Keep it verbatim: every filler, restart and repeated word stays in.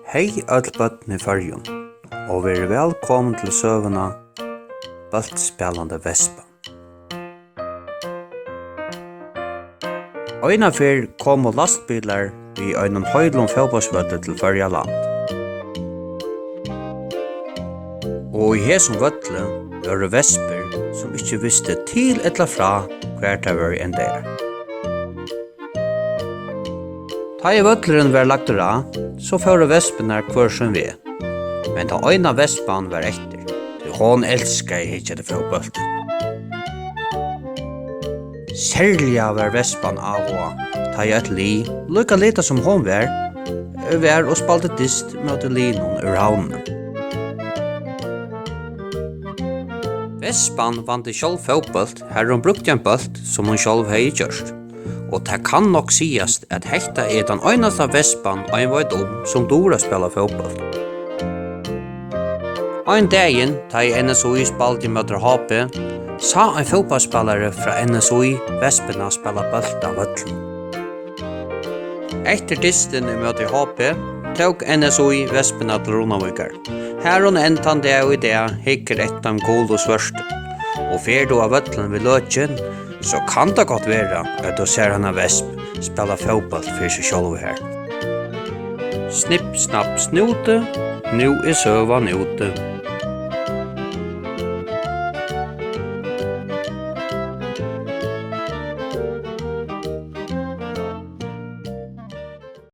Hey øll børn í Føroyum, og verið vælkomin til søguna Bóltspælandi vespan. Einaferð komu lastbilar við einum heilum fótbóltsvølli til Føroya land. Og í hesum vølli vóru vespur, sum ikki vistu til ella frá, hvar tær vóru endaðar. Tá ið vøllurin var lagdur á, so fóru vespurnar hvør sín veg. Men tá eina vespan var eftir, tí hon elskaði at hyggja til fótbólt. Serliga var vespan áhugað, tá ið eitt lið, líka lítið sum hon var, var og spældi dyst móti liðunum úr Havnini. Vespan vandi sjálv fótbólt, har hon brúkti ein bólt, sum hon sjálv hevði gjørt. Og tað kann nokk sigast, at hetta er tann einasta vespan, ein veit um, sum dugir at spæla fótbólt. Ein dagin, tá ið N S I spældi móti H B, sá ein fótbóltsspælari frá N S I vespuna spæla bólt á vøllinum. Eftir dystin ímóti H B tók N S I vespuna til Runavíkar, har hon enn tann dag í dag hyggur eftir teimum gulu og svørtu. Og fer tú á vøllin við løkin, so kann tað gott vera, at tú sær hana vesp spæla fótbólt fyri seg sjálva har. Snipp, snapp, snúti, nú er søgan úti.